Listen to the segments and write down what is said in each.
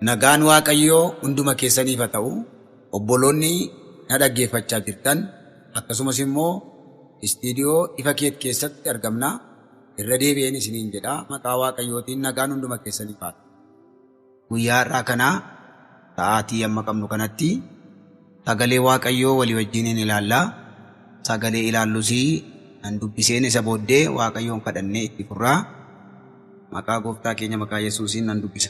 Nagaan Waaqayyoo hunduma keessaniif haa ta'u. Obboloonni na dhaggeeffachaa jirtan akkasumas immoo istiidiyoo ifa keet keessatti argamna. Irra deebi'een isiniin jedha maqaa Waaqayyootiin nagaan hunduma keessaniif haa ta'u. Guyyaa har'aa kana sa'aatii amma qabnu kanatti sagalee Waaqayyoo walii wajjiniin ilaalla. Sagalee ilaallus nan dubbiseen isa booddee Waaqayyoon kadhannee itti furraa. Maqaa gooftaa keenya maqaa Yesuusiin nan dubbisa.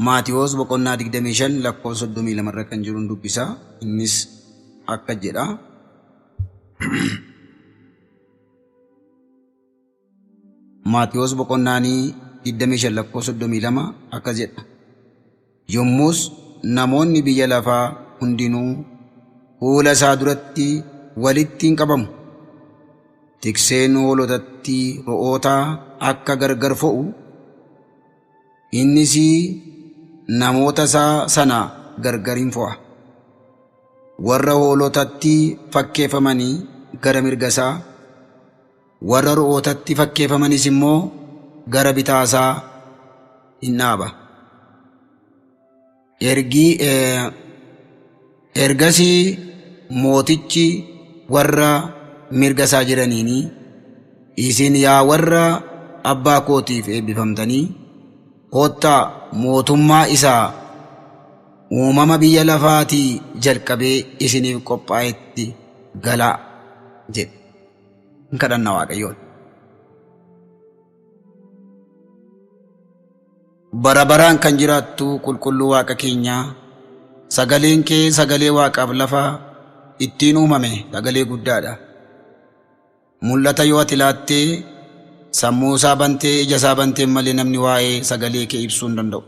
Maatiyoos boqonnaa 25 lakkoofsa 32 irra kan jiru dubbisa. Innis akka jedha. Maatiyoos boqonnaanii 25 lakkoofsa 32 akkas jedha. Yommus namoonni biyya lafaa hundinuu fuula isaa duratti walitti hin qabamu. Tikseen hoolotatti re'oota akka gargar fo'u, innis namoota isaa sana gargar hin fo'a. Warra hoolotatti fakkeeffamanii gara mirga isaa, warra re'ootatti fakkeeffamanis immoo gara bitaa isaa hin dhaaba. Ergasii mootichi warra mirga isaa jiraniin, Isin yaa warra abbaa kootiif eebbifamtanii, kottaa mootummaa isa uumama biyya lafaatii jalqabee isiniif qophaa'etti galaa jedhe. Hin kadhanna Waaqayyoon. Bara baraan kan jiraattu qulqulluu Waaqa keenyaa, sagaleen kee sagalee Waaqaaf lafa ittiin uumame sagalee guddaadha. Mul'ata yoo ati laattee sammuu isaa bantee ija isaa bantee malee namni waa'ee sagalee kee ibsuu hin danda'u.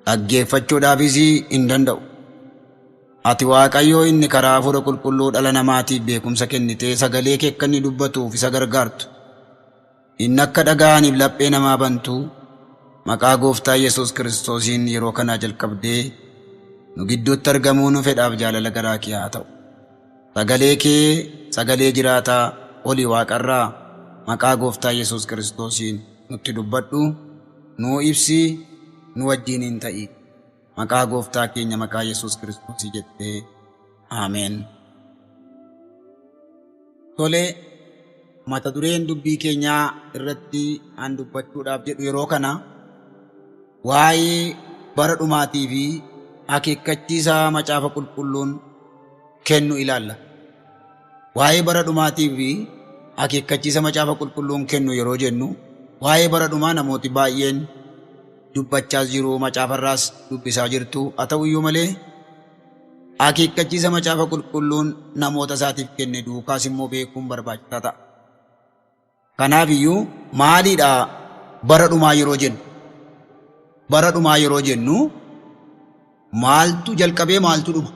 Dhaggeeffachuudhaafis hin danda'u. Ati Waaqayyo inni karaa Hafuura Qulqulluu dhala namaatiif beekumsa kennitee sagalee kee akka inni dubbatuuf isa gargaartu. Inni akka dhaga'aniif laphee namaa bantu maqaa gooftaa Yesuus Kiristoosiin yeroo kanaa jalqabdee nu gidduutti argamuu nu fedhaaf jaalala garaa kee haa ta'u. Sagalee kee sagalee jiraataa olii waaqarraa maqaa gooftaa Yesuus Kiristoosiin nutti dubbadhu, nuu ibsi, nu wajjiniin ta'i. Maqaa gooftaa keenya maqaa Yesuus Kiristoosii jettee Aameen. Tole, mata dureen dubbii keenyaa irratti an dubbachuudhaaf jedhu yeroo kana waa'ee bara dhumaatii fi akeekkachiisa macaafa qulqulluun kennu ilaalla. Waa'ee bara dhumaatii fi akeekkachiisa macaafa qulqulluun kennu yeroo jennu waa'ee bara dhumaa namooti baay'een dubbachaas jiru, macaafarraas dubbisaa jirtu. Haa ta'u iyyuu malee akeekkachiisa macaafa qulqulluun namoota isaatiif kenne duukaas immoo beekuun barbaachisaa ta'a. Kanaaf iyyuu maaliidha bara dhumaa yeroo jennu? Bara dhumaa yeroo jennu maaltu jalqabee maaltu dhuma?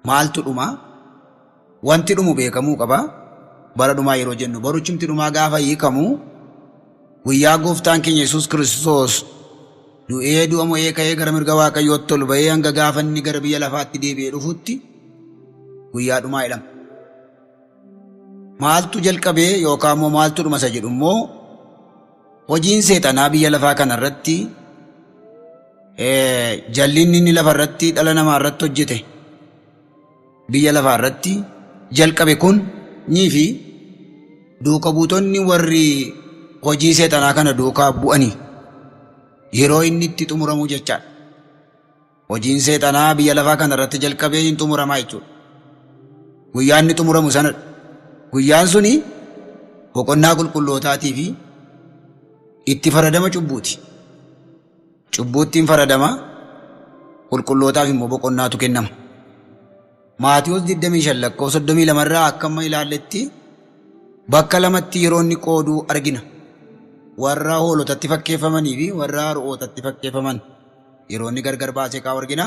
Maaltu dhuma? Wanti dhumu beekamuu qaba. Bara dhumaa yeroo jennu baruchumti dhumaa gaafa hiikamu guyyaa gooftaan keenya Yesuus Kiristoos du'ee du'a mo'ee ka'ee gara mirga Waaqayyootti ol ba'ee hanga gaafa inni gara biyya lafaatti deebi'ee dhufutti guyyaa dhumaa jedhama. Maaltu jalqabee yookaan immoo maaltu dhuma isa jedhu immoo hojiin seexanaa biyya lafaa kana irratti jallinni inni lafa irratti dhala namaa irratti hojjete biyya lafaa irratti jalqabe kun nii fi duuka buutonni warri hojii seexanaa kana duukaa bu'anii yeroo inni itti xumuramu jechaadha. Hojiin seexanaa biyya lafaa kana irratti jalqabee hin xumuramaa jechuudha. Guyyaan inni xumuramu sanadha. Guyyaan suni boqonnaa qulqullootaatii fi itti faradama cubbuuti. Cubbuutti hin faradama, qulqullootaaf immoo boqonnaatu kennama. Maatiyoos 25 lakkoofsa 32 irraa akka amma ilaalletti bakka lamatti yeroo inni qooduu argina. Warra hoolotatti fakkeeffamanii fi warra re'ootatti fakkeeffaman. Yeroo inni gargar baasee kaa'u argina.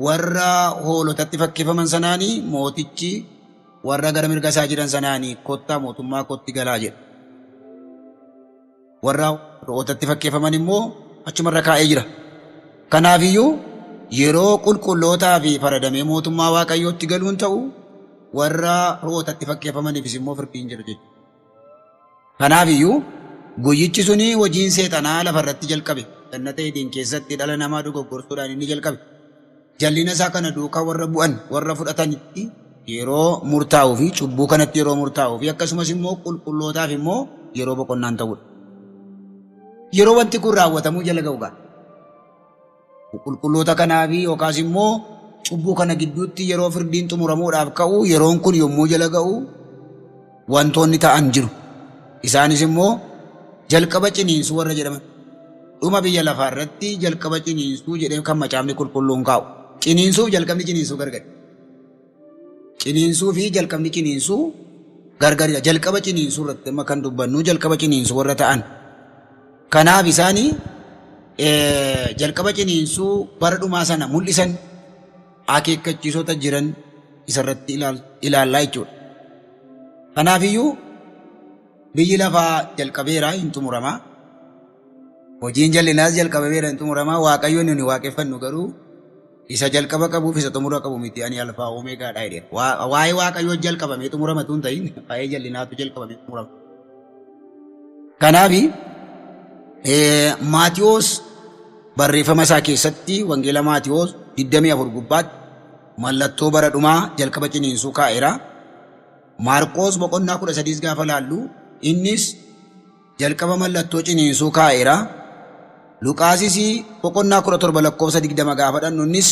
Warra hoolotatti fakkeeffaman sanaanii mootichi warra gara mirga isaa jiran sanaanii kottaa mootummaa kootti galaa jedha. Warra re'ootatti fakkeeffaman immoo achumarra kaa'ee jira. Kanaafiyyuu yeroo qulqullootaa fi faradamee mootummaa Waaqayyootti galuun ta'u warra re'ootatti fakkeeffamaniifis immoo firdiin jira jechuudha. Kanaafiyyuu Guyyichi suni hojiin seexanaa lafarratti jalqabe. Jannata Eeden keessatti dhala namaa dogoggorsuudhaan inni jalqabe. Jallina isaa kana duukaa warra bu'an, warra fudhatanitti yeroo murtaa'uu fi cubbuu kanatti yeroo murtaa'uu fi akkasumas immoo qulqullootaaf immoo yeroo boqonnaan ta'udha. Yeroo wanti kun raawwatamuu jala ga'u ga'a. Qulqulloota kanaa fi yookaas immoo cubbuu kana gidduutti yeroo firdiin xumuramuudhaaf ka'u yeroon kun yommuu jala ga'u wantoonni ta'an jiru. Isaanis immoo jalqaba ciniinsuu warra jedhaman. Dhuma biyya lafaa irratti jalqaba ciniinsuu jedhee kan macaafni qulqulluun kaa'u. Ciniinsuuf jalqabni ciniinsuu gargari. Ciniinsuu fi jalqabni ciniinsuu gargaridha. Jalqaba ciniinsuu irratti amma kan dubbannu jalqaba ciniinsuu warra ta'an. Kanaaf isaanii jalqaba ciniinsuu bara dhumaa sana mul'isan akeekkachiisota jiran isarratti ilaallaa jechuudha. Kanaafiyyuu biyyi lafaa jalqabeera hin xumuramaa. Hojiin jallinaas jalqabameera hin xumuramaa. Waaqayyoon nuyi waaqeffannu garuu isa jalqaba qabuuf isa xumura qabu miti. Ani alfaa omeegaadha jedheera. Waa'ee Waaqayyoo jalqabamee xumurama tun ta'in waa'ee jallinaatu jalqabamee xumurama. Kanaafi Maatiyoos barreeffama isaa keessatti Wangeela Maatiyoos 24 gubbaatti mallattoo bara dhumaa jalqaba ciniinsuu kaa'eera. Maarqoos boqonnaa 13 gaafa laallu innis jalqaba mallattoo ciniinsuu kaa'eera. Luqaasis boqonnaa 17 lakkoofsa 20 gaafa dhannu innis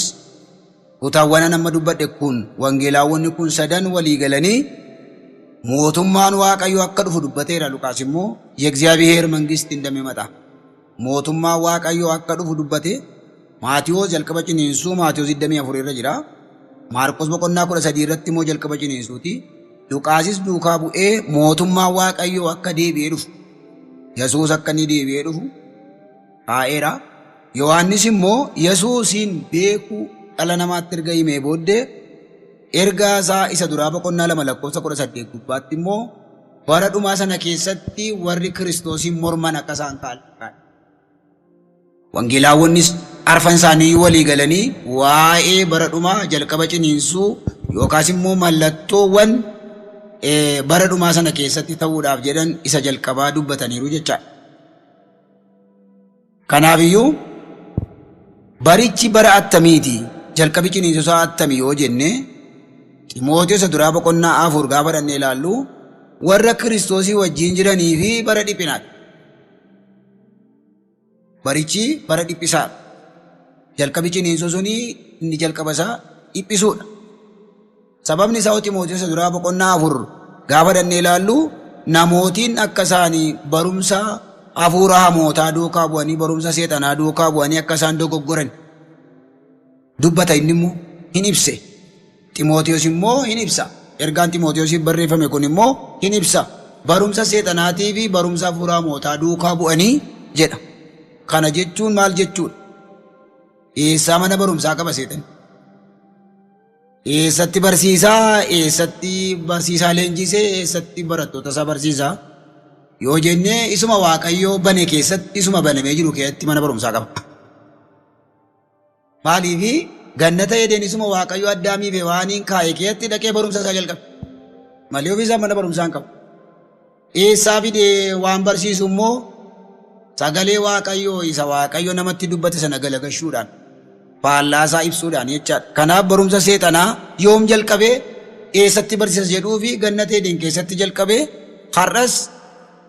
kutaawwan amma dubbadhe kun wangeelaawwanni kun sadan walii galanii mootummaan Waaqayyoo akka dhufu dubbateera. Luqaas immoo የእግዚአብሔር መንግሥት እንደሚመጣ mootummaan Waaqayyoo akka dhufu dubbate. Maatiyoos jalqaba ciniinsuu Maatiyoos 24 irra jira. Maarqos boqonnaa 13 irratti immoo jalqaba ciniinsuuti. Luqaasis duukaa bu'ee mootummaan Waaqayyoo akka deebi'ee dhufu Yesuus akka inni deebi'ee dhufu kaa'eera. Yohaannis immoo Yesuusiin beekuu dhala namaatti erga himee booddee ergaa isaa isa duraa boqonnaa 2 lakkoofsa 18 gubbaatti immoo bara dhumaa sana keessatti warri Kiristoosiin morman akka isaan ka'an. Wangeelaawwannis arfan isaanii walii galanii waa'ee bara dhumaa jalqaba ciniinsuu yookaas immoo mallattoowwan bara dhumaa sana keessatti ta'uudhaaf jedhan isa jalqabaa dubbataniiru jechaadha. Kanaafiyyuu barichi bara attamiiti? Jalqabi ciniinsuu isaa attamii yoo jenne Ximootiyoos isa duraa boqonnaa 4 gaafa dhannee ilaallu warra Kiristoosii wajjin jiranii fi bara dhiphinaadha. Barichi bara dhiphisaadha. Jalqabi ciniinsuu suni inni jalqaba isaa dhiphisuudha. Sababni isaa Ximootiyoos isa duraa boqonnaa 4 gaafa dhannee ilaallu namootiin akka isaanii barumsa hafuura hamootaa duukaa bu'anii barumsa seexanaa duukaa bu'anii akka isaan dogoggoran dubbata inni immoo hin ibse. Ximootiyoos immoo hin ibsa. Ergaan Ximootiyoosiif barreeffame kun immoo hin ibsa. Barumsa seexanaatii fi barumsa hafuura hamootaa duukaa bu'anii jedha. Kana jechuun maal jechuudha? Eessaa mana barumsaa qaba seexanni? Eessatti barsiisaa? Eessatti barsiisaa leenjisee? Eessatti barattoota isaa barsiisaa? Yoo jennee isuma Waaqayyoo bane keessatti isuma banamee jiru keessatti mana barumsaa qaba. Maaliifi gannata Eden isuma Waaqayyo Addaamii fi Hewaaniin kaa'e keessatti dhaqee barumsa isaa jalqabe. Malee ofiisaa mana barumsaa hin qabu. Eessaa fidee waan barsiisu immoo sagalee Waaqayyoo isa Waaqayyo namatti dubbate sana galagashuudhaan faallaa isaa ibsuudhaan jechaadha. Kanaaf barumsa seexanaa yoom jalqabee eessatti barsiisa jedhuu fi gannata Eden keessatti jalqabee har'as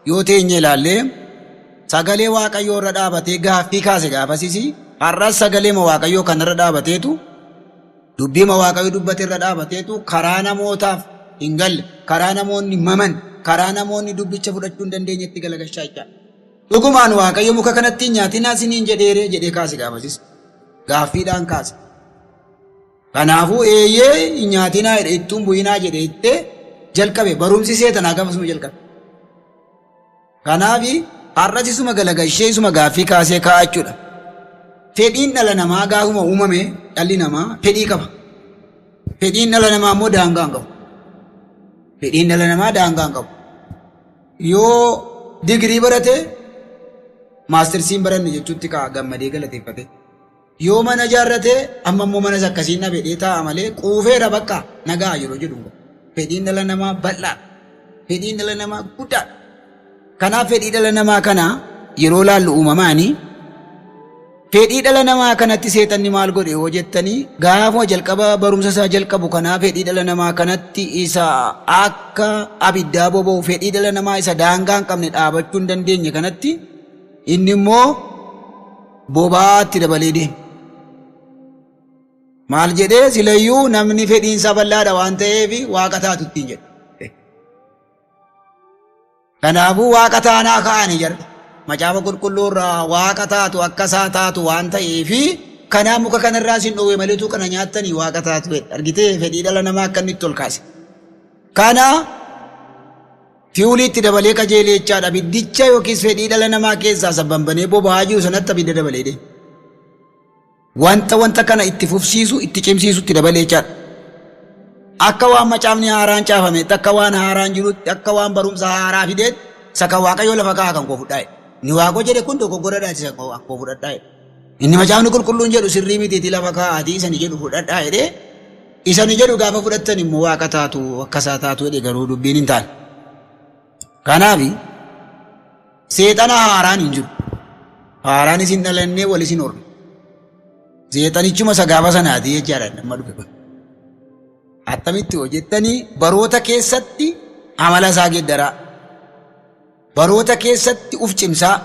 yoo teenye ilaallee sagalee Waaqayyoo irra dhaabatee gaaffii kaase gaafasiis har'as sagaleema Waaqayyoo kanarra dhaabateetu dubbiima Waaqayyo dubbate irra dhaabateetu karaa namootaaf hin galle, karaa namoonni maman, karaa namoonni dubbicha fudhachuu hin dandeenyetti galagashaa jechaadha. Dhugumaan Waaqayyo muka kanatti hin nyaatinaa isiniin jedheere jedhee kaase gaafasis. Gaaffiidhaan kaase. Kanaafuu eeyyee hin nyaatinaa jedhe ittuun bu'inaa jedhe ittee jalqabe barumsi seexanaa gaafasuma jalqabe. Kanaaf har'as isuma galagashee isuma gaaffii kaasee kaa'a jechuudha. Fedhiin dhala namaa gaafuma uumame dhalli namaa fedhii qaba. Fedhiin dhala namaa immoo daangaa hin qabu. Fedhiin dhala namaa daangaa hin qabu. Yoo digirii barate maastarsiin baranne jechuutti ka'a gammadee galateeffate. Yoo mana ijaarrate amma immoo manas akkasiin dhabe jedhee taa'a malee quufeera bakka nagaa yeroo jedhu hin qabu. Fedhiin dhala namaa bal'aadha. Fedhiin dhala namaa guddaadha. Kanaaf fedhii dhala namaa kana yeroo laallu uumamaani fedhii dhala namaa kanatti seexanni maal godhe yoo jettanii gaafuma jalqaba barumsa isaa jalqabu kanaa fedhii dhala namaa kanatti isa akka abiddaa boba'u fedhii dhala namaa isa daangaa hin qabne dhaabachuu hin dandeenye kanatti inni immoo boba'aatti dabalee deema. Maal jedhee silayyuu namni fedhiinsaa bal'aadha waan ta'eef waaqa taatu ittiin jedhe. Kanaafuu waaqa taanaa ka'ani jedha. Macaafa qulqulluu irraa waaqa taatu akka isaa taatu waan ta'eefi kanaa muka kanarraa isin dhoowwe maleetu kana nyaattanii waaqa taatu jedhe. Argitee fedhii dhala namaa akka inni itti ol kaase. Kana fiwuliitti dabalee qajeelee jechaadha. Abiddicha yookiis fedhii dhala namaa keessaa isa banbanee boba'aa jiru sanatti abidda dabalee deema. Wanta wanta kana itti fufsiisu itti cimsiisu itti dabalee jechaadha. Akka waan macaafni haaraan caafametti, akka waan haaraan jirutti, akka waan barumsa haaraa fideetti, isa kan Waaqayyoo lafa kaa'aa kan koo fudhaa jedhe. Inni Waaqoo jedhe kun dogoggoradha isa kan koo fudhadhaa jedhe. Inni macaafni qulqulluun jedhu sirrii mitiitii lafa kaa'aatii isa ni jedhu fudhadhaa jedhee isa ni jedhu gaafa fudhattan immoo waaqa taatu akka isaa taatu jedhe garuu dubbiin hin taane. Kanaaf seexana haaraan hin jiru. Haaraan isin dhalannee wal isin horne. Seexanichuma isa gaafa sanaati jechaadha nama dhufe kun. Attamitti hojjettanii baroota keessatti amala isaa geeddaraa. Baroota keessatti uf cimsaa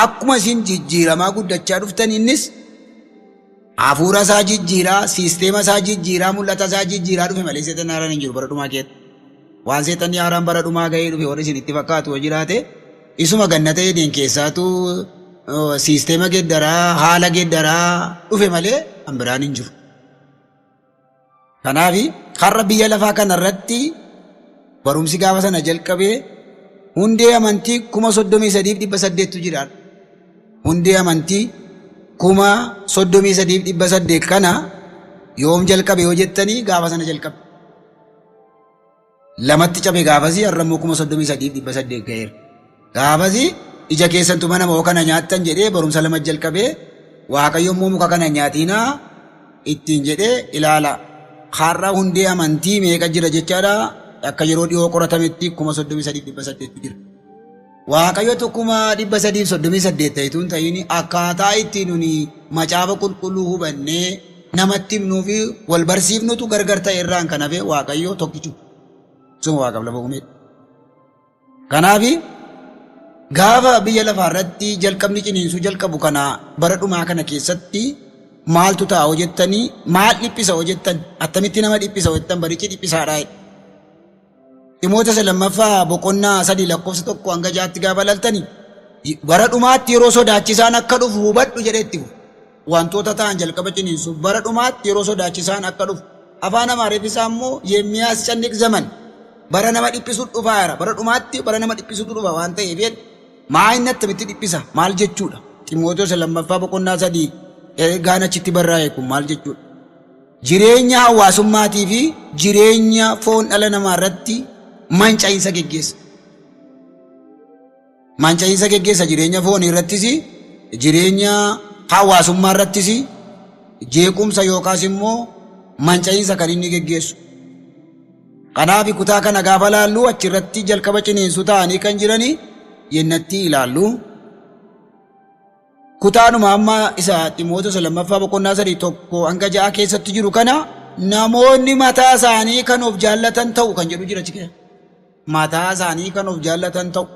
akkuma isin jijjiiramaa guddachaa dhuftan innis hafuura isaa jijjiiraa, siisteema isaa jijjiiraa, mul'ata isaa jijjiiraa dhufe malee seexanni haaraan hin jiru bara dhumaa keessatti. Waan seexanni haaraan bara dhumaa ga'ee dhufe warri isin itti fakkaatu yoo jiraate isuma gannata Eden keessaatu siisteema geeddaraa, haala geeddaraa dhufe malee kan biraan hin jiru. Kanaaf har'a biyya lafaa kana irratti barumsi gaafa sana jalqabee hundee amantii 33,800tu jira. Hundee amantii 33,800 kana yoom jalqabe yoo jettanii gaafa sana jalqabe. Lamatti cabe gaafasii har'a immoo 33,800 ga'eera. Gaafasii ija keessantu mana moo kana nyaattan jedhee barumsa lama jalqabee Waaqayyo immoo muka kana nyaatiinaa ittiin jedhee ilaala. Har'a hundee amantii meeqa jira jechaadha. Akka yeroo dhiyoo qoratametti 33,800 jira. Waaqayyotu 338,000 ta'etu hin ta'in akkaataa itti nuni macaafa qulqulluu hubannee namatti himnuu fi wal barsiifnutu gargar ta'e irraan kan hafe Waaqayyo tokkichu. Suma waaqaaf lafa uumedha. Kanaaf gaafa biyya lafaa irratti jalqabni ciniinsuu jalqabu kana bara dhumaa kana keessatti maaltu ta'a hojjettanii maal dhiphisa hojjettan attamitti nama dhiphisa hojjettan barichi dhiphisaadha. Ximoota isa lammaffaa boqonnaa 3 lakkoofsa 1 hanga 6tti gaafa laltani bara dhumaatti yeroo sodaachisaan akka dhufu hubadhu jedhee itti fufa. Wantoota ta'an jalqaba ciniinsuuf bara dhumaatti yeroo sodaachisaan akka dhufu. Afaan Amaariffaa immoo የሚያስጨንቅ ዘመን bara nama dhiphisu dhufaa jira. Bara dhumaatti bara nama dhiphisutu dhufa waan ta'eef jedhe. Maa inni attamitti dhiphisa maal jechuudha? Ximootewos isa lammaffaa boqonnaa 3 ergaan achitti barraa'e kun maal jechuudha? Jireenya hawaasummaatii fi jireenya foon dhala namaa irratti manca'iinsa geggeessa. Manca'iinsa geggeessa jireenya foonii irrattis jireenya hawaasummaa irrattis jeequmsa yookaas immoo manca'iinsa kan inni geggeessu. Kanaaf kutaa kana gaafa laallu achirratti jalqaba ciniinsuu ta'anii kan jiranii yennatti ilaallu. Kutaanuma amma isa Ximootos lammaffaa boqonnaa 3 1 hanga 6 keessatti jiru kana namoonni mataa isaanii kan of jaallatan ta'u kan jedhu jira achi keessa. Mataa isaanii kan of jaallatan ta'u.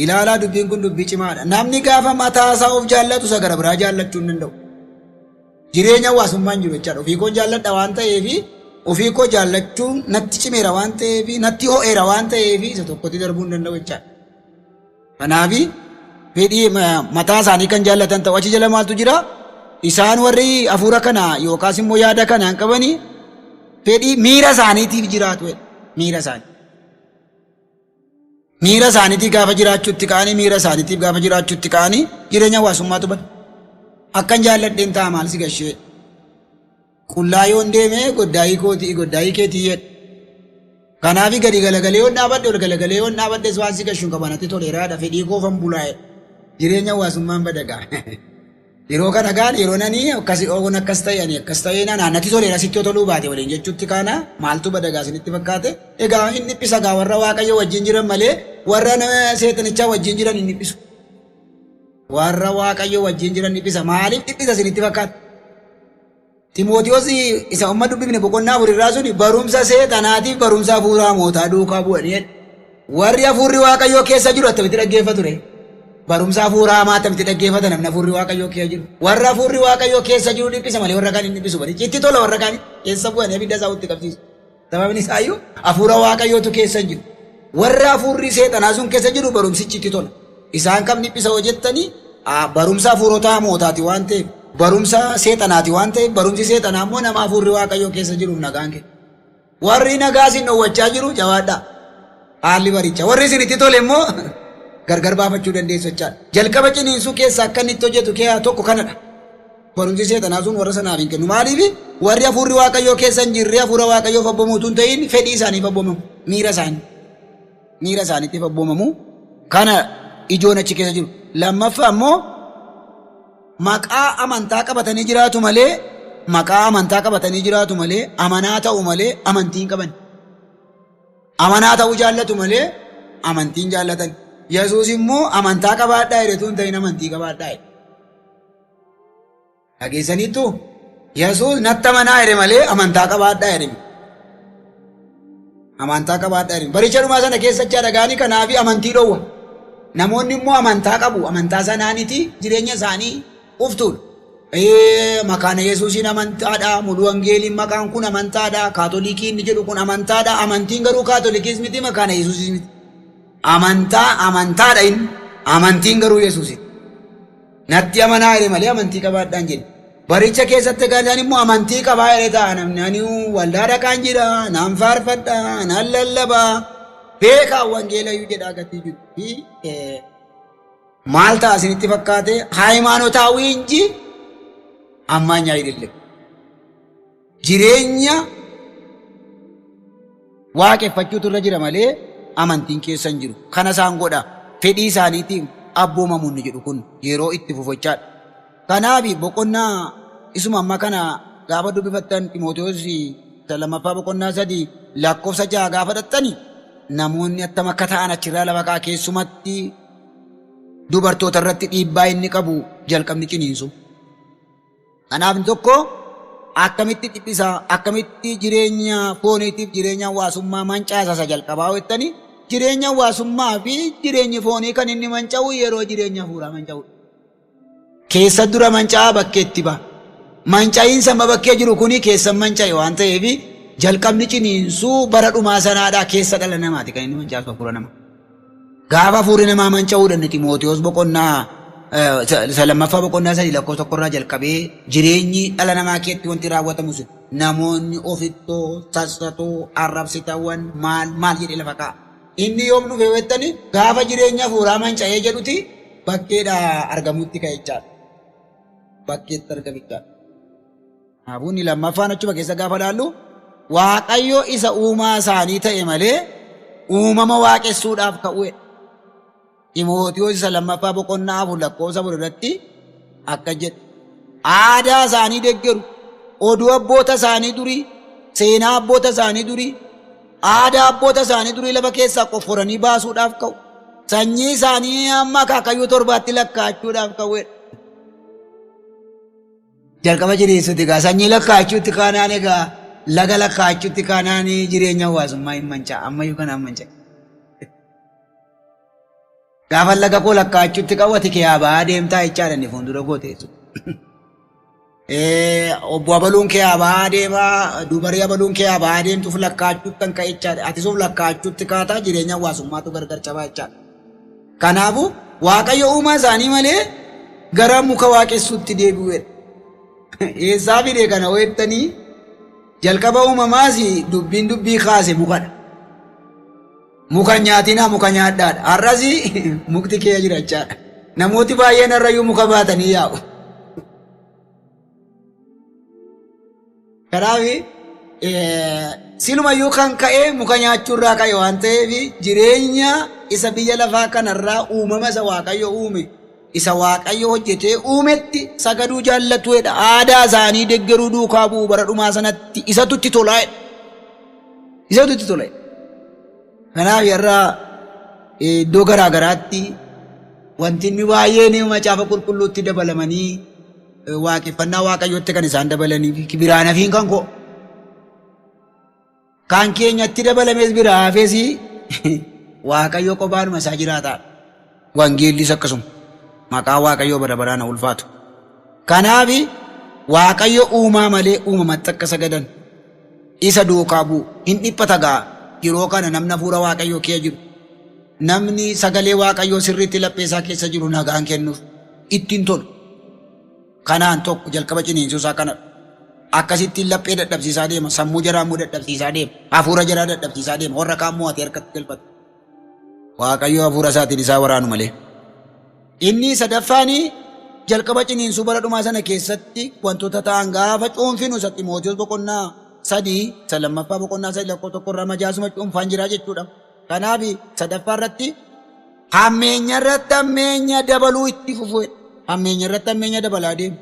Ilaalaa dubbiin kun dubbii cimaadha. Namni gaafa mataa isaa of jaallatu isa gara biraa jaallachuu hin danda'u. Jireenya hawaasummaa hin jiru jechaadha. Ofii koo jaalladha waan ta'eef ofii koo jaallachuun natti cimeera waan ta'eef natti ho'eera waan ta'eef isa tokkotti darbuu hin danda'u jechaadha. Kanaaf fedhii mataa isaanii kan jaallatan ta'u achi jala maaltu jira? Isaan warri hafuura kana yookaas immoo yaada kana hin qabani fedhii miira isaaniitiif jiraatu. Miira isaanii. Miira isaaniitiif gaafa jiraachuutti ka'anii miira isaaniitiif gaafa jiraachuutti ka'anii jireenya hawaasummaatu bada. Akkan jaalladheen ta'a maal si gashee. Qullaa yoon deeme goddaayii kootii goddaayii keetii jedhe. Kanaafi gadi galagalee yoon dhaabadhe ol galagalee yoon dhaabadhes waan si gashuun qaba natti toleeraadha fedhii koofan bulaa jedhe. Jireenya hawaasummaan bada gaa. Yeroo kana gaan yeroo nani akkas oon akkas ta'e ani akkas ta'e naan natti toleera sitti yoo toluu baate waliin jechuutti kaana maaltu bada gaa isinitti fakkaate egaa hin dhiphisa gaa warra Waaqayyo wajjin jiran malee warra nama seexanichaa wajjin jiran hin dhiphisu. Warra Waaqayyo wajjin jiran dhiphisa. Maaliif dhiphisa isinitti fakkaata? Ximootiyoos isa amma dubbifne boqonnaa 4 irraa suni barumsa seexanaatiif barumsa hafuura hamootaa duukaa bu'anii jedha. Warri hafuurri Waaqayyoo keessa jiru attamitti dhaggeeffatu ree? Barumsa hafuura hamaa attamitti dhaggeeffata namni hafuurri Waaqayyoo keessa jiru? Warra hafuurri Waaqayyoo keessa jiru dhiphisa malee warra kaan hin dhiphisu. Barichi itti tola warra kaan keessa bu'anii abidda isaa itti qabsiisu. Sababni isaayyuu hafuura Waaqayyootu keessa hin jiru. Warra hafuurri seexanaa sun keessa jiru barumsichi itti tola. Isaan kam dhiphisa hoo jettanii barumsa hafuurota hamootaati waan ta'eef, barumsa seexanaati waan ta'eef, barumsi seexanaa immoo nama hafuurri Waaqayyoo keessa jiruuf nagaan kenna. Warri nagaa isin dhowwachaa jiru jabaadhaa. Haalli baricha. Warri isin itti tole immoo gargar baafachuu dandeessu jechaadha. Jalqaba ciniinsuu keessa akka inni itti hojjetu keessaa tokko kanadha. Barumsi seexanaa sun warra sanaaf hin kennu. Maaliif? Warri hafuurri Waaqayyoo keessa hin jirre hafuura Waaqayyoof abboomamu utuu hin ta'in fedhii isaaniif abboomamu. Miira isaanii. Miira isaaniitiif abboomamu. Kana ijoon achi keessa jiru. Lammaffaa immoo maqaa amantaa qabatanii jiraatu malee maqaa amantaa qabatanii jiraatu malee amanaa ta'u malee amantii hin qaban. Amanaa ta'uu jaallatu malee amantii hin jaallatan. Yesuus immoo amantaa qabaadhaa jedhe utuu hin ta'in amantii qabaadhaa jedhe. Dhageessaniittu? Yesuus natti amanaa jedhe malee amantaa qabaadhaa jedhe. Amantaa qabaadhaa jedhe. Baricha dhumaa sana keessachaa dhagaanii kanaafi amantii dhowwa. Namoonni immoo amantaa qabu. Amantaa sanaaniti jireenya isaanii uftuudha. Makaana Yesuusiin amantaadha. Mulu Wangeeliin maqaan kun amantaadha. Kaatolikiin inni jedhu kun amantaadha. Amantiin garuu kaatolikiis miti makaana Yesuusiis miti. Amantaa amantaadha inni. Amantiin garuu Yesuusi. Natti amanaa jedhe malee amantii qabaadhaan jedhe. Baricha keessatti egaa isaan immoo amantii qabaa jedhe ta'a namni ani waldaa dhaqaan jira, naan faarfadha, naan lallabaa, beekaa wangeelayyuu jedhaa gatii jiru. Fi maal ta'a isinitti fakkaate hayimaanotaawii inji ammaanyaa idille. Jireenya waaqeffachuutu irra jira malee amantiin keessa hin jiru. Kana isaan godha. Fedhii isaaniitiin abboomamu inni jedhu kun yeroo itti fufachaadha. Kanaaf boqonnaa isuma amma kana gaafa dubbifattan Ximootewoos isa lammaffaa boqonnaa 3 lakkoofsa 6 gaafa dhaxxani namoonni attam akka ta'an achirraa lafa ka'a keessumatti dubartoota irratti dhiibbaa inni qabu jalqabni ciniinsu. Kanaaf inni tokko akkamitti dhiphisa, akkamitti jireenya fooniitiif jireenya hawaasummaa mancaasa isa jalqabaa jettanii jireenya hawaasummaa fi jireenyi foonii kan inni manca'u yeroo jireenya hafuuraa manca'udha. Keessa dura manca'aa bakkeetti ba'a. Manca'iinsa amma bakkee jiru kuni keessan manca'e waan ta'eef jalqabni ciniinsuu bara dhumaa sanaadhaa keessa dhala namaati kan inni mancaasu hafuura namaa. Gaafa hafuurri namaa manca'uudha inni Ximootiyoos boqonnaa isa lammaffaa boqonnaa 3 lakkoofsa tokkorraa jalqabee jireenyi dhala namaa keessatti wanti raawwatamu sun namoonni ofittoo, sassatoo, arrabsitawwan maal maal jedhee lafa kaa'a. Inni yoom dhufe jettani gaafa jireenya hafuuraa manca'ee jedhuti bakkeedha argamutti ka'e jechaadha. Bakkeetti argame jechaadha. Kanaafuu inni lammaffaan achuma keessa gaafa laallu Waaqayyo isa uumaa isaanii ta'e malee uumama waaqessuudhaaf ka'uudha. Ximootiyoos isa lammaffaa boqonnaa 4 lakkoofsa 4 irratti akka jedhu. Aadaa isaanii deggeru, oduu abboota isaanii durii, seenaa abboota isaanii durii, aadaa abboota isaanii durii lafa keessaa qofforanii baasuudhaaf ka'u. Sanyii isaanii hamma akaakayyuu torbaatti lakkaa'achuudhaaf ka'uudha. Jalqaba jireessuuti egaa sanyii lakkaa'achuutti kaanaan egaa laga lakkaa'achuutti kaanaan jireenya hawaasummaa hin manca'a ammayyuu kanaan manca'a. Gaafa laga koo lakkaa'achuutti qabu ati kee ba'aa deemtaa jechaadha inni fuuldura koo teessu. Obbo Abaluun kee ba'aa deemaa dubarii Abaluun kee ba'aa deemtuuf lakkaa'achuutti kan ka'e jechaadha. Atis of lakkaa'achuutti kaataa jireenya hawaasummaatu gargar cabaa jechaadha. Kanaafuu Waaqayyo uumaa isaanii malee gara muka waaqessuutti deebi'uudha. Eessaa fide kana weettanii jalqaba uumamaas dubbiin dubbii kaase mukadha. Muka nyaatinaa muka nyaadhaadha. Har'as mukti kee jira jechaadha. Namooti baay'een har'ayyuu muka baatanii yaa'u. Kanaaf silumayyuu kan ka'e muka nyaachuurraa ka'e waan ta'eef jireenya isa biyya lafaa kanarraa uumama isa Waaqayyo uume isa Waaqayyo hojjetee uumetti sagaduu jaallatuudha. Aadaa isaanii deggeruu duukaa bu'u bara dhumaa sanatti isatu itti tolaa jedha. Isatu itti tola. Kanaaf har'a iddoo garaa garaatti wanti inni baay'een macaafa qulqulluutti dabalamanii waaqeffannaa waaqayyootti kan isaan dabalanii biraan hafiin kan koo. Kan keenyatti dabalames biraa hafes Waaqayyo qobaanuma isaa jiraataadha. Wangeellis akkasuma. Maqaa Waaqayyoo bara baraan haa ulfaatu. Kanaaf Waaqayyo uumaa malee uumamatti akka sagadan isa duukaa bu'u hin dhiphata gaa yeroo kana namni hafuura Waaqayyoo kee jiru. Namni sagalee Waaqayyoo sirriitti laphee isaa keessa jiru nagaan kennuuf ittiin tolu. Kanaan tokko jalqaba ciniinsuu isaa kanadha. Akkasittiin laphee dadhabsiisaa deema, sammuu jaraa immoo dadhabsiisaa deema, hafuura jaraa dadhabsiisaa deema, warra kaan mo'atee harkatti galfata. Waaqayyo hafuura isaatiin isaa waraanu malee. Inni sadaffaan jalqaba ciniinsuu bara dhumaa sana keessatti wantoota ta'an gaafa cuunfinu isa Ximootiyoos boqonnaa 3 isa lammaffaa boqonnaa 3 lakkoofsa 1 irraa majaasuma cuunfaan jira jechuudha. Kanaaf sadaffaa irratti hammeenya irratti hammeenya dabaluu itti fufu. Hammeenya irratti hammeenya dabalaa deemu.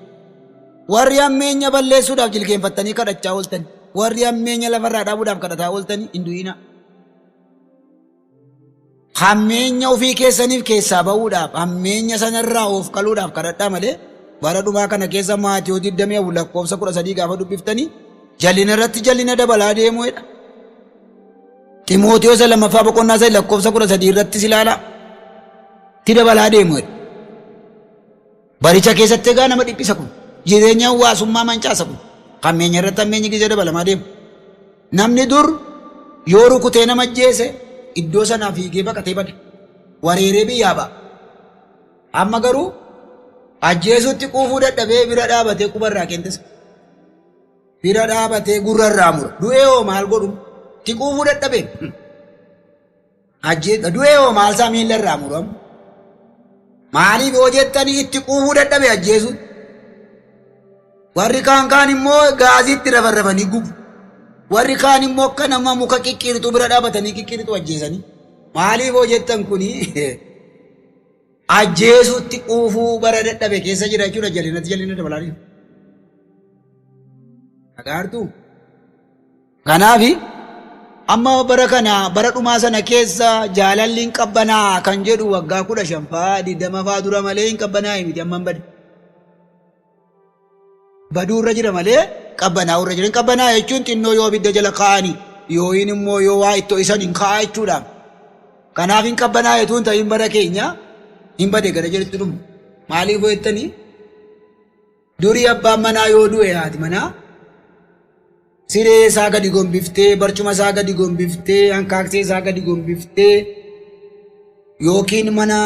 Warri hammeenya balleessuudhaaf jilgeenfattanii kadhachaa ooltan, warri hammeenya lafarraa dhaabuudhaaf kadhataa ooltan hin du'inaa. Hammeenya ofii keessaniif keessaa ba'uudhaaf, hammeenya sanarraa of qaluudhaaf kadhadhaa malee bara dhumaa kana keessa Maatiyoo 24 lakkoofsa 13 gaafa dubbiftanii jallina irratti jallina dabalaa deemuudha. Ximootiyoos lammaffaa boqonnaa 3 lakkoofsa 13 irrattis ilaalaa. Itti dabalaa deemuudha. Baricha keessatti egaa nama dhiphisa kun. Jireenya hawaasummaa mancaasa kun. Hammeenya irratti hammeenyi gisee dabalamaa deemu. Namni dur yoo rukutee nama ajjeese iddoo sanaa fiigee baqatee bada. Wareeree biyyaa ba'a. Amma garuu ajjeesuutti quufuu dadhabee bira dhaabatee quba irraa qeenxisa. Bira dhaabatee gurra irraa mura. Du'ee hoo maal godhu? Itti quufuu dadhabee. Du'ee hoo maal isaa miilla irraa muramu? Maaliif yoo jettanii itti quufuu dadhabe ajjeesuutti. Warri kaan kaan immoo gaaziitti rafarrafanii gubu. Warri kaan immoo akka nama muka qiqqirxu bira dhaabatanii qiqqirxu ajjeesanii. Maaliif yoo jettan kuni ajjeesuutti quufuu bara dadhabe keessa jira jechuudha jallinatti jallina dabalaa deema. Dhagaartuu? Kanaaf amma bara kana bara dhumaa sana keessa jaalalli hin qabbanaa kan jedhu waggaa 15 fa'aa 20 fa'aa dura malee hin qabbanaa'e miti amma hin bade. Baduu irra jira malee qabbanaa'uu irra jira. Hin qabbanaa'e jechuun xinnoo yoo abidda jala kaa'ani yookiin immoo yoo waa itti ho'isan hin kaa'a jechuudha. Kanaaf hin qabbanaa'e tuun ta'in bara keenya hin bade gara jedhutti dhumu. Maaliif hoo jettanii durii abbaan manaa yoo du'e haati manaa siree isaa gadi gombiftee barcuma isaa gadi gombiftee hankaaksee isaa gadi gombiftee yookiin mana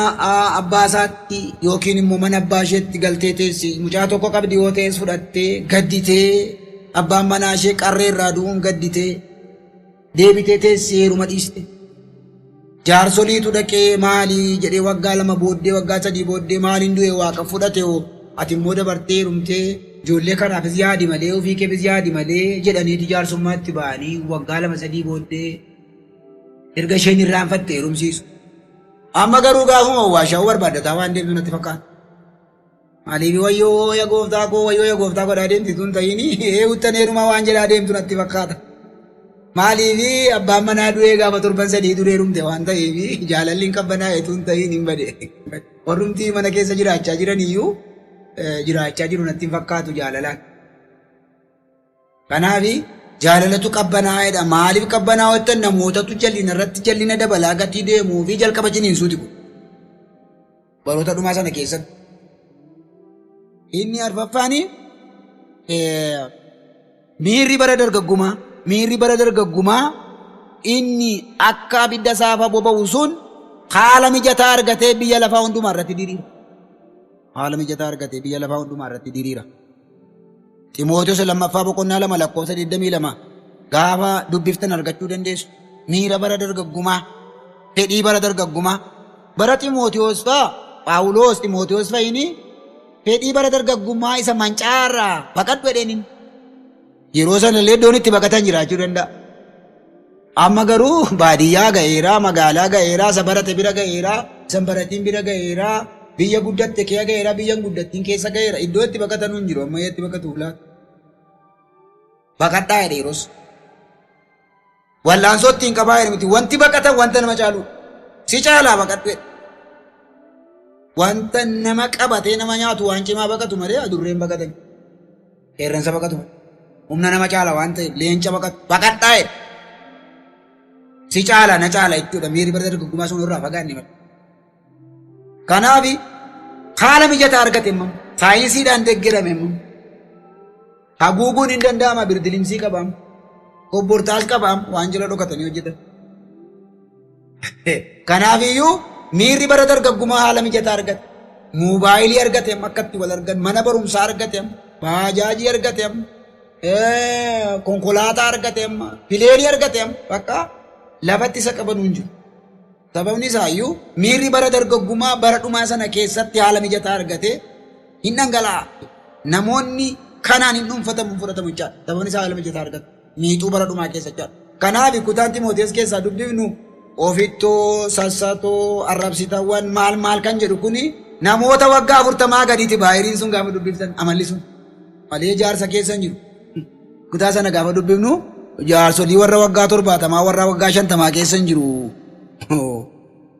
abbaa isaatti yookiin immoo mana abbaa isheetti galtee teessi mucaa tokko qabdi yoo ta'es fudhattee gadditee abbaan manaa ishee qarree irraa du'uun gadditee deebitee teessi heeruma dhiiste. Jaarsoliitu dhaqee maalii jedhee waggaa 2 booddee waggaa 3 booddee maaliin du'e waaqa fudhate hoo ati immoo dabartee heerumtee ijoollee kanaafis yaadi malee ofii keefis yaadi malee jedhaniitu jaarsummaatti ba'anii waggaa 2 3 booddee erga isheen irraanfatte heerumsiisu. Amma garuu gaafuma waashaa'uu barbaaddataa waan deemtu natti fakkaata. Maaliif wayyoo ya gooftaa koo wayyoo ya gooftaa godhaa deemti tun ta'ini eewuttan heerumaa waan jedhaa deemtu natti fakkaata. Maaliif abbaan manaa du'ee gaafa torban 3 dura heerumte waan ta'eef jaalalli hin qabbanaa'e tun ta'in hin bade. Warrumti mana keessa jiraachaa jiran iyyuu jiraachaa jiru natti hin fakkaatu jaalalaan. Kanaaf jaalalatu qabbanaa'eedha. Maaliif qabbanaa'u jettan namootatu jallina irratti jallina dabalaa gatii deemuu fi jalqaba ciniinsuuti kun. Baroota dhumaa sana keessatti. Inni arfaffaan miirri bara dargaggumaa miirri bara dargaggumaa inni akka abidda saafa boba'u sun haala mijataa argatee biyya lafaa hundumaa irratti diriira. Haala mijataa argatee biyya lafaa hundumaa irratti diriira. Ximootiyoos lammaffaa boqonnaa 2 lakkoofsa 22 gaafa dubbiftan argachuu dandeessu. Miira bara dargaggumaa, fedhii bara dargaggumaa. Bara Ximootiyoos fa'a, Phaawuloos Ximootiyoos fa'ini fedhii bara dargaggummaa isa mancaarraa baqadhu jedheenin. Yeroo sana illee iddoon itti baqatan jiraachuu danda'a. Amma garuu baadiyyaa ga'eera, magaalaa ga'eera, isa barate bira ga'eera, isa hin baratiin bira ga'eera, biyya guddatte keessa ga'eera, biyya hin guddattiin keessa ga'eera. Iddoo itti baqatan hin jiru, amma itti baqatuuf laata. Baqadhaa jedhe yeroos. Wallaansoo ittiin qabaa jedhe miti. Wanti baqatan wanta nama caalu. Si caalaa baqadhu jedhe. Wanta nama qabatee nama nyaatu waan cimaa baqatu malee adurreen baqatan. Qeerransa baqatu. Humna nama caala waan ta'eef leenca baqatu. Baqadhaa jedhe. Si caala na caala jechuudha. Miirri bara dargaggummaa sun irraa fagaanne malee. Kanaaf haala mijataa argate immoo saayinsiidhaan deeggarame immoo haguuguun hin danda'ama birdilimsii qabaam kobbortaas qabaam waan jala dhokatanii hojjetan. Kanaaf iyyuu miirri bara dargaggummaa haala mijataa argate. Moobaayilii argate akka itti wal argan, mana barumsaa argate, baajaajii argate, konkolaataa argate, pileenii argate bakka lafatti isa qaban hin jiru. Sababni isaa iyyuu miirri bara dargaggummaa bara dhumaa sana keessatti haala mijataa argate hin dhangala'a. Namoonni kanaan hin dhuunfatamu hin fudhatamu jechaadha. Sababni isaa haala mijataa argate. Miixuu bara dhumaa keessa jechaadha. Kanaaf kutaan Timotees keessaa dubbifnu ofittoo, sassatoo, arrabsitawwan maal maal kan jedhu kuni namoota waggaa 40 gadiiti baay'een sun gaafa dubbiftan amalli sun malee jaarsa keessa hin jiru. Kutaa sana gaafa dubbifnu jaarsolii warra waggaa 70 warra waggaa 50 keessa hin jiru.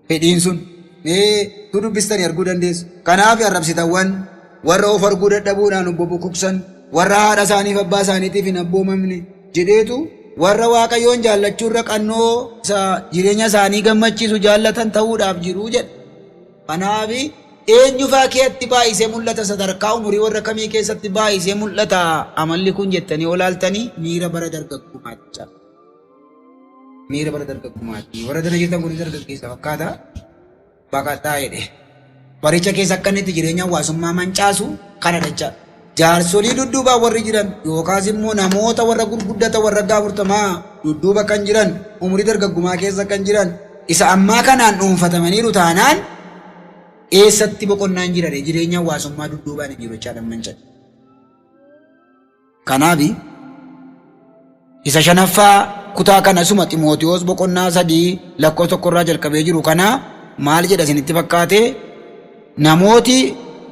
Fedhiin sun mee tu dubbistanii arguu dandeessu. Kanaaf arrabsitawwan warra of arguu dadhabuudhaan obbo bokoksan warra haadha isaaniif abbaa isaaniitiif hin abboomamne jedheetu warra Waaqayyoon jaallachuurra qannoo isa jireenya isaanii gammachiisu jaallatan ta'uudhaaf jiru jedha. Kanaaf eenyufaa keetti baay'isee mul'ata sadarkaa umurii warra kamii keessatti baay'isee mul'ata amalli kun jettanii olaaltanii miira bara dargaggummaatti. Miira bara dargaggummaatti. Warra dana jirtan kun dargaggeessa fakkaata. Baqadhaa jedhe. Baricha keessa akka inni itti jireenya hawaasummaa mancaasu kana jecha. Jaarsolii dudduubaa warri jiran yookaas immoo namoota warra gurguddata warra 40 dudduuba kan jiran umurii dargaggummaa keessa kan jiran isa ammaa kanaan dhuunfatamaniiru taanaan eessatti boqonnaan jiran jireenya hawaasummaa dudduubaan hin jiru jechaadha manca'e. Kanaaf isa shanaffaa kutaa kana suma Ximootiyoos boqonnaa 3 lakkoofsa 1 irraa jalqabee jiru kana maal jedha isinitti fakkaate? Namooti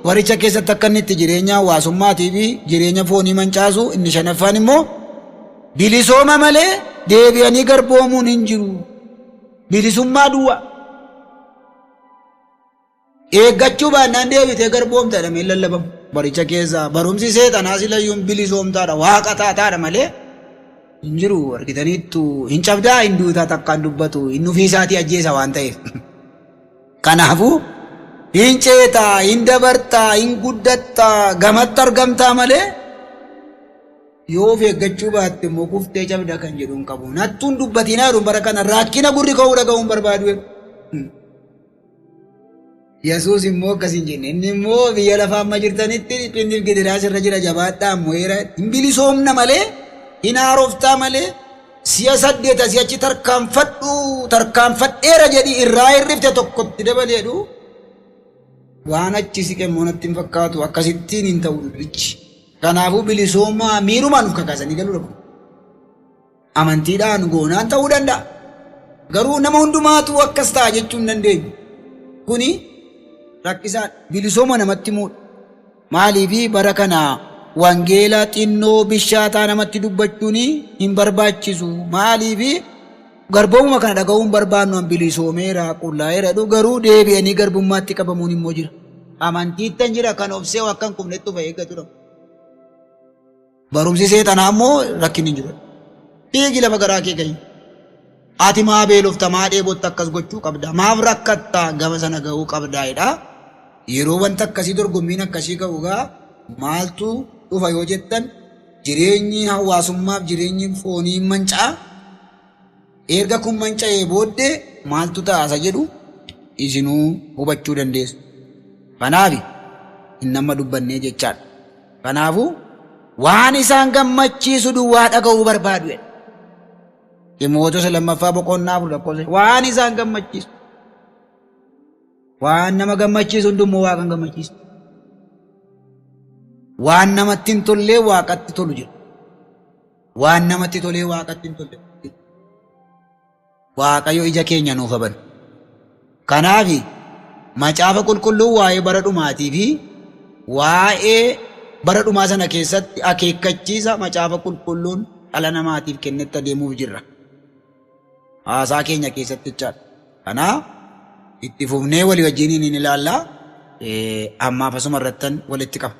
baricha keessatti akka inni itti jireenya hawaasummaatii fi jireenya foonii mancaasu inni shanaffaan immoo bilisooma malee deebi'anii garboomuun hin jiru. Bilisummaa duwwaa. Eeggachuu baannaan deebitee garboomta jedhamee lallabamu. Baricha keessa barumsi seexanaa silayyuun bilisoomtaadha waaqa taataadha malee hin jiru argitaniittu hin cabdaa hin duutaa takkaan dubbatu hin ofiisaatii ajjeesa waan ta'eef. Kanaafuu hin ceetaa hin dabartaa hin guddattaa gamatti argamtaa malee yoo of eeggachuu baatte immoo kuftee cabda kan jedhu hin qabu. Nattuun dubbatinaa jedhu bara kana rakkina gurri ka'uu dhaga'uun barbaadu. Yesuus immoo akkas hin jenne. Inni immoo biyya lafaa amma jirtanitti dhiphinniif gidiraa sirra jira jabaadhaa ammoo heera hin bilisoomna malee hin haaroftaa malee si'a 8 asii achi tarkaanfadhu tarkaanfadheera jedhi irraa hirrifte tokkotti dabaleedhu. Waan achi siqe immoo natti hin fakkaatu akkasittiin hin ta'u dubbichi. Kanaafuu bilisoomaa miirumaan of kakaasanii galuu dhabu. Amantiidhaan goonaan ta'uu danda'a. Garuu nama hundumaatu akkas ta'a jechuu hin dandeenyu. Kuni rakkisaadha. Bilisooma namatti himuudha. Maaliif bara kana wangeela xinnoo bishaataa namatti dubbachuun hin barbaachisu. Maaliif garboomuma kana dhaga'uu hin barbaannu an bilisoomeera qullaa'eera jedhu garuu deebi'anii garbummaatti qabamuun immoo jira. Amantiittan jira kan obsee akka hin kufnetti of eeggatudha. Barumsi seexanaa immoo rakkinni hin jiru. Fiigi lafa garaa kee gahi. Ati maa beelofta maa dheebotta akkas gochuu qabda maaf rakkatta gama sana gahuu qabda jedha. Yeroo wanta akkasii dorgommiin akkasii ka'u egaa maaltu dhufa yoo jettan jireenyi hawaasummaaf jireenyi foonii manca'a. Erga kun manca'ee booddee maaltu ta'a isa jedhu isinuu hubachuu dandeessu. Kanaaf hin amma dubbannee jechaadha. Kanaafuu waan isaan gammachiisu duwwaa dhaga'uu barbaadu jedha. Ximootos lammaffaa boqonnaa 4 lakkoofsa waan isaan gammachiisu. Waan nama gammachiisu hundummoo Waaqa hin gammachiisu. Waan namatti hin tollee Waaqatti tolu jira. Waan namatti tolee Waaqatti hin tolle jira. Waaqayyo ija keenya nuuf haa banu. Kanaaf macaafa qulqulluun waa'ee bara dhumaatii fi waa'ee bara dhumaa sana keessatti akeekkachiisa macaafa qulqulluun dhala namaatiif kennetti adeemuuf jirra. Haasaa keenya keessatti jechaadha. Kanaaf Itti fufnee walii wajjiniin hin ilaallaa. Ammaaf asuma irrattan walitti qaba.